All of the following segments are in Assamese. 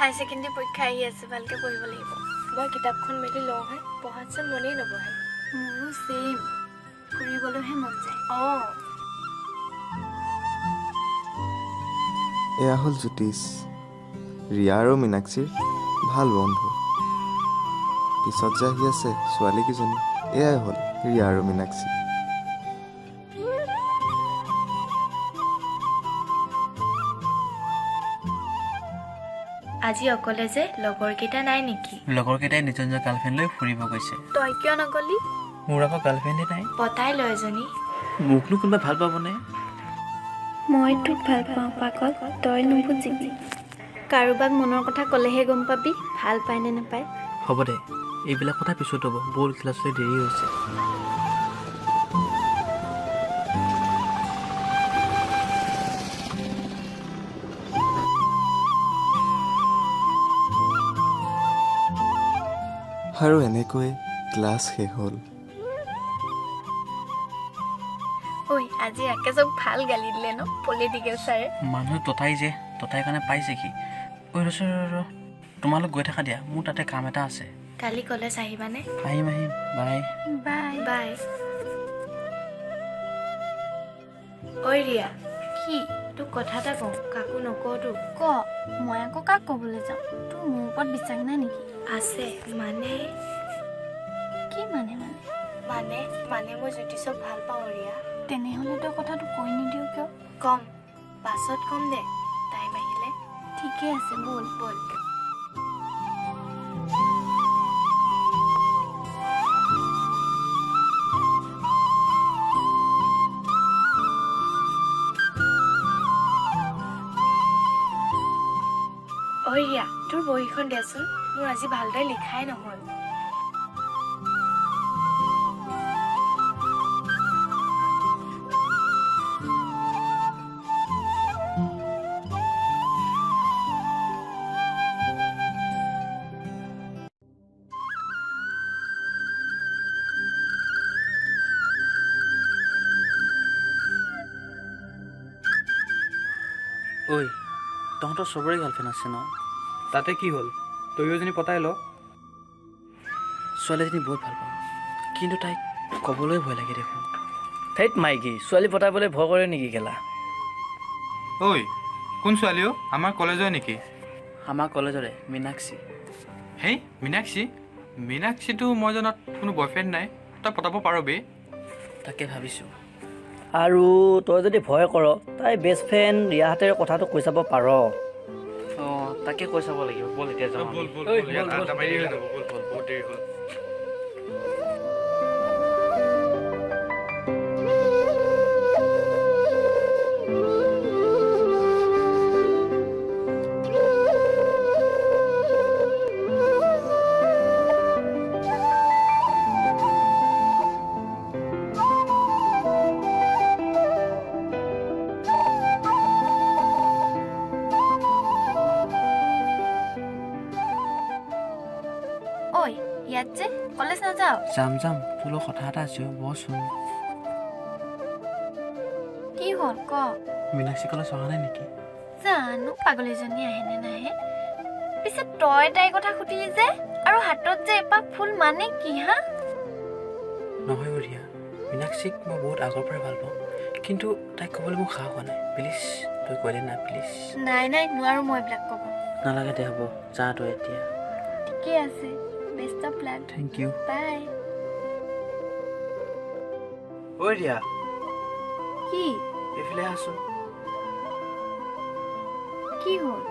হাই ছেকেণ্ডেৰী পৰীক্ষা আহি আছে, ভালকৈ পঢ়িব লাগিব। মই কিতাপখন মেলি লওঁহে, পঢ়াত যেন মনেই নবহে। মোৰো ছেইম, ফুৰিবলৈহে মন যায়। অঁ। এয়া হ'ল জ্যোতিষ, ৰিয়া আৰু মীনাক্ষীৰ ভাল বন্ধু। পিছত যে আহি আছে ছোৱালীকেইজনী, এয়াই হ'ল ৰিয়া আৰু মীনাক্ষী। আজি অকলে যে, লগৰকেইটা নাই নেকি? লগৰকেইটাই নিজৰ নিজৰ গাৰ্লফ্ৰেণ্ড লৈ ফুৰিব গৈছে। তই কিয় নগলি? মোৰ আকৌ গাৰ্লফ্ৰেণ্ডে নাই। পতাই লয় এজনী। মোকনো কোনোবাই ভাল পাবনে? মই তোক ভাল পাওঁ পাগল, তই নুবুজিবি। কাৰোবাক মনৰ কথা ক'লেহে গম পাবি ভাল পায় নে নাপায়। হ'ব দে, এইবিলাক কথা পিছত হ'ব। ব'ল, ক্লাছলৈ দেৰি হৈছে। আৰু এনেকৈ ক্লাছ শেষ হ'ল। ঐ, আজি ৰাকেশক ভাল গালি দিলে ন পলিটিকেল ছাৰে? মানুহ ততাই যে, ততাই কাৰণে পাইছে কি। ঐ ৰচোন, ৰ, তোমালোক গৈ থাকা দিয়া, মোৰ তাতে কাম এটা আছে। কালি কলেজ আহিবানে? আহিম আহিম, বাই। বাই। বাই। ঐ ৰিয়া। কি? তোক কথা এটা কওঁ, কাকো নকওঁতো। ক। মই আকৌ কাক ক'বলৈ যাওঁ? তোৰ মোৰ ওপৰত বিশ্বাস নাই নেকি? আছে, মানে। কি মানে? মানে মানে মানে মই জ্যোতিষক ভাল পাওঁ ৰিয়া। তেনেহ'লে তই কথাটো কৈ নিদিয় কিয়? কম, পাছত কম দে, টাইম আহিলে। ঠিকে আছে, ব'ল। ব'ল। ঐ ৰিয়া, তোৰ বহীখন দেচোন, মোৰ আজি ভালদৰে লিখাই নহ'ল। ঐ, তহঁতৰ চবৰে গাৰ্লফ্ৰেণ্ড আছে ন? তাতে কি হ'ল? তয়ো এজনী পতাই ল। ছোৱালীজনী বহুত ভাল পাওঁ, কিন্তু তাইক ক'বলৈ ভয় লাগে দেখোন। ধেইত মাইকী, ছোৱালী পতাবলৈ ভয় কৰে নেকি কেলা? ঐ, কোন ছোৱালী অ'? আমাৰ কলেজৰে নেকি? আমাৰ কলেজৰে মীনাক্ষী। হেই মীনাক্ষী? মীনাক্ষীটো মই জনাত কোনো বয়ফ্ৰেণ্ড নাই, তই পতাব পাৰ বে। তাকে ভাবিছোঁ। আৰু তই যদি ভয় কৰ, তাই বেষ্ট ফ্ৰেণ্ড ৰিয়াহঁতেৰে কথাটো কৈ চাব পাৰ। অঁ, তাকে কৈ চাব লাগিব। ব'ল এতিয়া যাওঁ আমি। ব'ল ব'ল। ঐ, ব'ল, ইয়াত ব'ল, ব'ল। আড্ডা মাৰি হৈ যাব। ব'ল ব'ল, বহুত দেৰি হ'ল। ঐ, ইয়াত যে কলেজ নাযাওঁ? যাম যাম, তোৰ লগত কথা এটা আছে অ', বহচোন। কি হ'ল ক? মীনাক্ষী কলেজ অহা নাই নেকি? জানো পাগলীজনী আহে নে নাহে। পিছে তই তাইৰ কথা সুধিলি যে, আৰু হাতত যে এপাহ ফুল, মানে কি হা? নহয় অ' ৰিয়া, মীনাক্ষীক মই বহুত আগৰ পৰাই ভাল পাওঁ, কিন্তু তাইক ক'বলৈ মোৰ সাহস হোৱা নাই। প্লিজ তই কৈ দে না, প্লিজ। নাই নাই, নোৱাৰো মই এইবিলাক ক'ব। নালাগে দে, হ'ব, যা তই এতিয়া। ঠিকে আছে, best of luck. Thank you. Bye. ঐ ৰিয়া। কি? এইফালে আহচোন। কি হ'ল?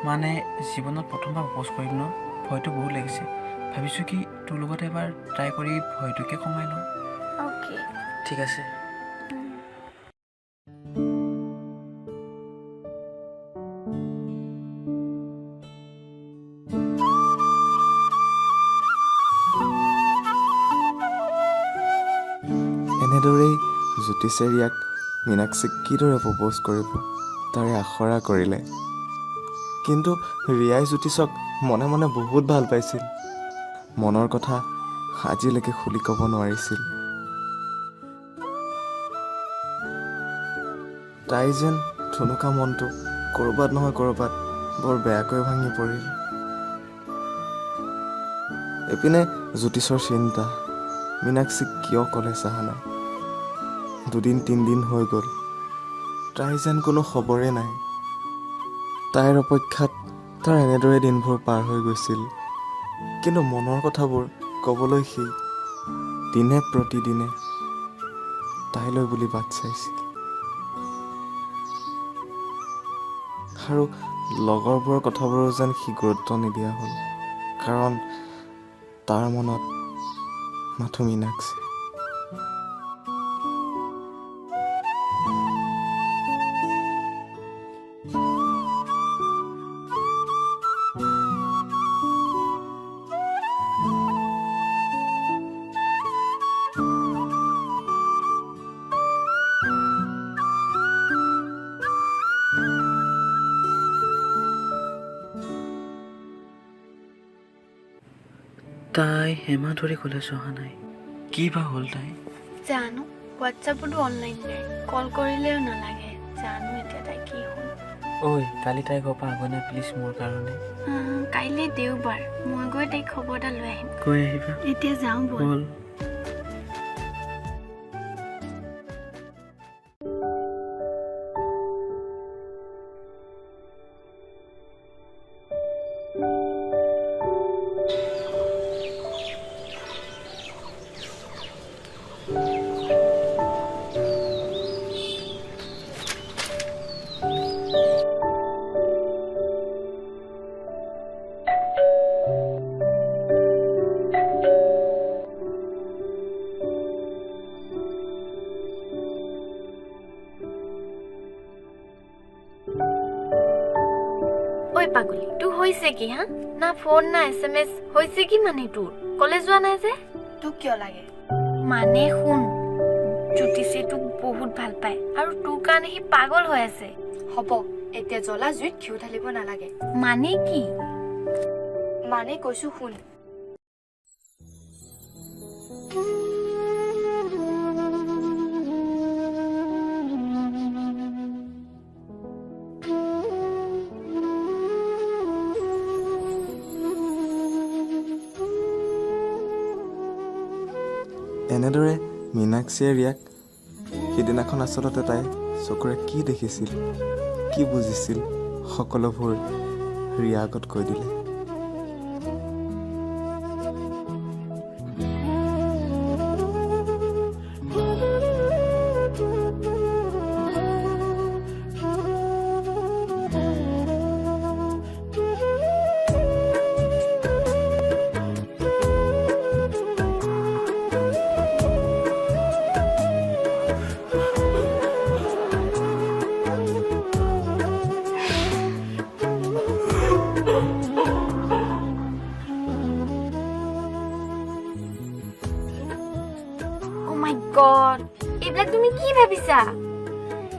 মানে জীৱনত প্ৰথমবাৰ প্ৰপ'জ কৰিম ন, ভয়টো বহুত লাগিছে। ভাবিছোঁ কি তোৰ লগত এবাৰ ট্ৰাই কৰি ভয়টোকে কমাই লওঁ। অ'কে। ঠিক আছে। এনেদৰেই জ্যোতিষে ৰিয়াক মীনাক্ষীক কিদৰে প্ৰপ'জ কৰিব তাৰে আখৰা কৰিলে। কিন্তু ৰিয়াই জ্যোতিষক মনে মনে বহুত ভাল পাইছিল। মনৰ কথা আজিলৈকে খুলি ক'ব নোৱাৰিছিল। তাই যেন থুনুকা মনটো ক'ৰবাত নহয় ক'ৰবাত বৰ বেয়াকৈ ভাঙি পৰিল। এইপিনে জ্যোতিষৰ চিন্তা, মীনাক্ষীক কিয় কলেজ অহা নাই? দুদিন তিনিদিন হৈ গ'ল, তাইৰ যেন কোনো খবৰেই নাই। তাইৰ অপেক্ষাত তাৰ এনেদৰে দিনবোৰ পাৰ হৈ গৈছিল। কিন্তু মনৰ কথাবোৰ ক'বলৈ সি দিনে প্ৰতিদিনে তাইলৈ বুলি বাট চাইছিল। আৰু লগৰবোৰৰ কথাবোৰো যেন সি গুৰুত্ব নিদিয়া হ'ল, কাৰণ তাৰ মনত মাথো মীনাক্ষী। তাই এমাহ ধৰি কলেজ অহা নাই, কি বা হ'ল তাই জানো। হোৱাটছআপতো অনলাইন নাই, কল কৰিলেও নালাগে। জানো এতিয়া তাই কি হ'ল। ঐ, কালি তাই ঘৰৰ পৰা আগনা প্লিজ মোৰ কাৰণে। কাইলৈ দেওবাৰ, মই গৈ তাইক খবৰ এটা লৈ আহিম। গৈ আহিবা। এতিয়া যাওঁ ব'ল। ঐ পাগলী, তোৰ হৈছে কি হা? না ফোন না SMS, হৈছে কি মানে তোৰ? কলেজ যোৱা নাই যে? তোক কিয় লাগে? মানে শুন, জ্যোতিষে তোক বহুত ভাল পায় আৰু তোৰ কাৰণে সি পাগল হৈ আছে। হ'ব, এতিয়া জ্বলা জুইত ঘিউ ঢালিব নালাগে। মানে কি? মানে কৈছো শুন। এনেদৰে মীনাক্ষীয়ে ৰিয়াক সিদিনাখন আচলতে তাই চকুৰে কি দেখিছিল, কি বুজিছিল, সকলোবোৰ ৰিয়া আগত কৈ দিলে। গড, এইবিলাক তুমি কি ভাবিছা?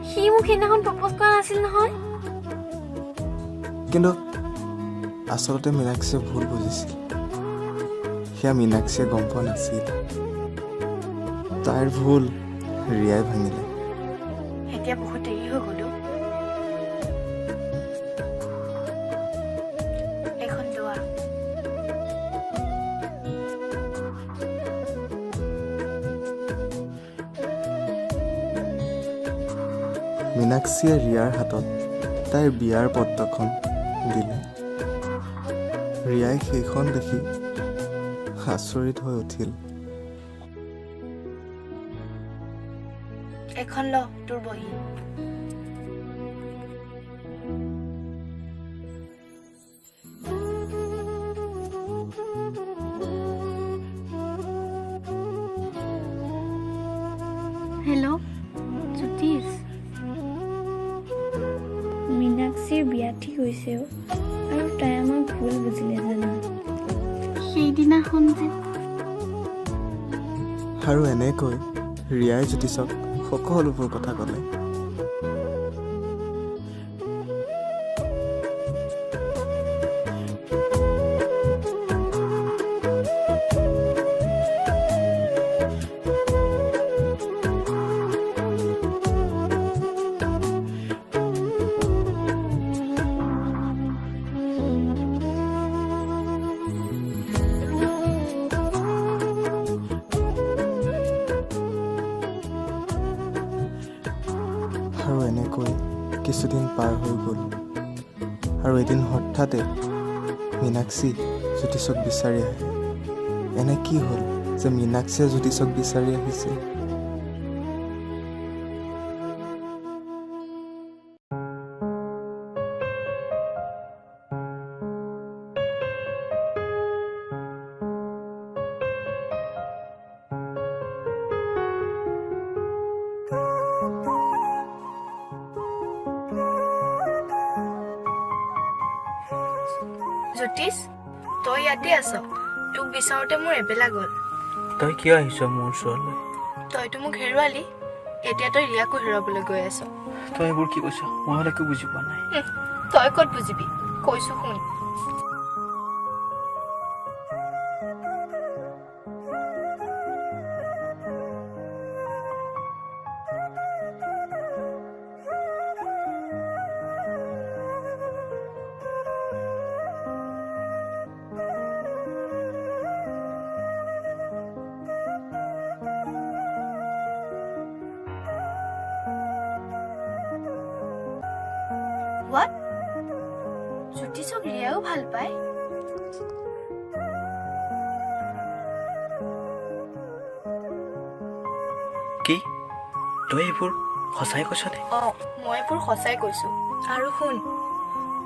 সি মোক সেইদিনাখন প্ৰপ'জ কৰা নাছিল নহয়। কিন্তু আচলতে মীনাক্ষীয়ে ভুল বুজিছিল। সেয়া মীনাক্ষীয়ে গম পোৱা নাছিল। তাইৰ ভুল ৰিয়াই ভাঙিলে। এতিয়া বহুত দেৰি হৈ গ'ল। এইখন লোৱা। মীনাক্ষীয়ে ৰিয়াৰ হাতত তাইৰ বিয়াৰ পত্ৰখন দিলে। ৰিয়াই সেইখন দেখি আচৰিত হৈ উঠিল। এখন ল তোৰ বহী। হেল্ল' জ্যোতিষ, মীনাক্ষীৰ বিয়া ঠিক হৈছে আৰু তাই আমাক ভুল বুজিলে জানা। সেইদিনাখন যে আৰু এনেকৈ ৰিয়াই জ্যোতিষক সকলোবোৰ কথা ক'লে। কিছুদিন পাৰ হৈ গ'ল আৰু এদিন হঠাতে মীনাক্ষী জ্যোতিষক বিচাৰি আহে। এনে কি হ'ল যে মীনাক্ষীয়ে জ্যোতিষক বিচাৰি আহিছে? জ্যোতিষ, তই ইয়াতে আছ? তোক বিচাৰোঁতে মোৰ এবেলা গ'ল। তই কিয় আহিছ মোৰ ওচৰলৈ? তইতো মোক হেৰুৱালি, এতিয়া তই ৰিয়াকো হেৰুৱাবলৈ গৈ আছ। তই এইবোৰ কি কৈছ? মই হ'লে একো বুজি পোৱা নাই। তই ক'ত বুজিবি, কৈছো শুন। What? জ্যোতিষক ৰিয়াও ভাল পায়? কি তই এইবোৰ সঁচাই কৈছ নে? অঁ, মই এইবোৰ সঁচাই কৈছো। আৰু শুন,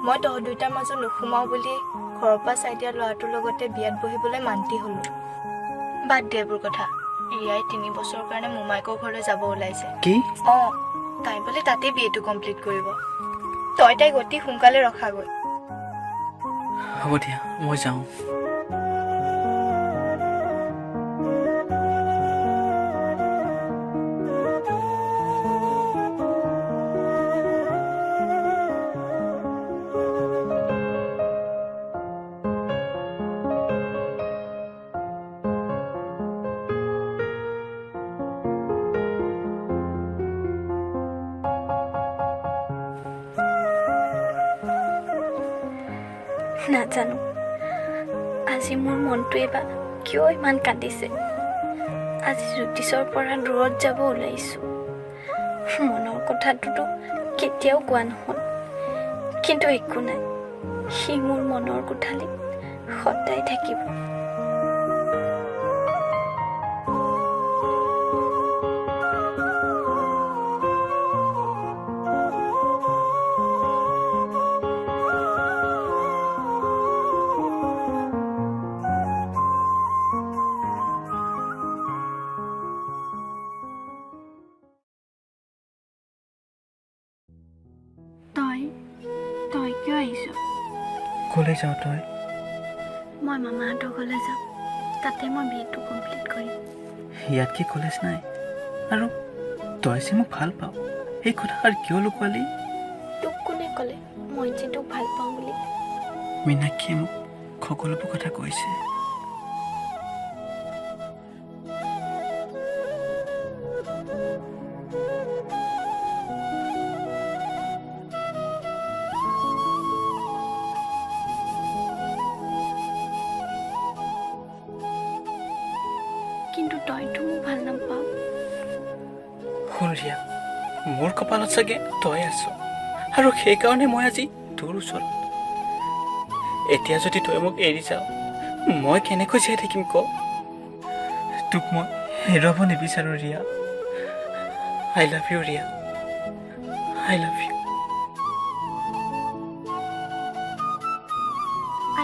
মই তহঁত দুয়োটাৰ মাজত নোসোমাওঁ বুলি ঘৰৰ পৰা চাই দিয়া ল'ৰাটোৰ লগতে বিয়াত বহিবলৈ মান্তি হ'লো। বাদ দে এইবোৰ কথা। ৰিয়াই 3 বছৰৰ কাৰণে মোমায়েকৰ ঘৰলৈ যাব ওলাইছে। কি? অঁ, তাই বোলে তাতেই বি এটো কমপ্লিট কৰিব। তই তাইক অতি সোনকালে ৰখাগৈ। হ'ব দিয়া, মই যাওঁ। নাজানো আজি মোৰ মনটোৱে বা কিয় ইমান কান্দিছে। আজি জ্যোতিষৰ পৰা দূৰত যাব ওলাইছোঁ। মনৰ কথাটোতো কেতিয়াও কোৱা নহ'ল, কিন্তু একো নাই, সি মোৰ মনৰ কোঠালিত সদায় থাকিব। তই কিয় আহিছ? ক'লৈ যাওঁ তই? মই মামাহঁতৰ ঘৰলৈ যাম, তাতে মই বি এটো কমপ্লিট কৰিম। ইয়াত কি কলেজ নাই? আৰু তই যে মোক ভাল পাওঁ এই কথাষাৰ কিয় লুকুৱালি? তোক কোনে ক'লে মই যে তোক ভাল পাওঁ বুলি? মীনাক্ষীয়ে মোক সকলোবোৰ কথা কৈছে। কিন্তু তইতো মোক ভাল নাপাওঁ। শুন ৰিয়া, মোৰ কপালত চাগে তই আছ আৰু সেইকাৰণে মই আজি তোৰ ওচৰত। এতিয়া যদি তই মোক এৰি যাৱ, মই কেনেকৈ জীয়াই থাকিম ক? তোক মই হেৰুৱাব নিবিচাৰোঁ Riya. I love you Riya, I love you.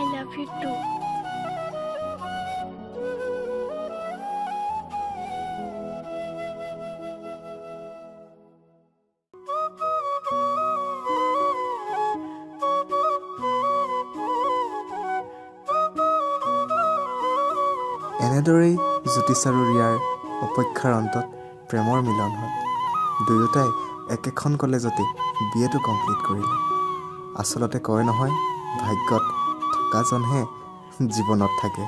I love you too. এনেদৰেই জ্যোতিষ আৰু ৰিয়াৰ অপেক্ষাৰ অন্তত প্ৰেমৰ মিলন হ'ল। দুয়োটাই একেখন কলেজতে বি এটো কমপ্লিট কৰিলে। আচলতে কয় নহয়, ভাগ্যত থকাজনহে জীৱনত থাকে।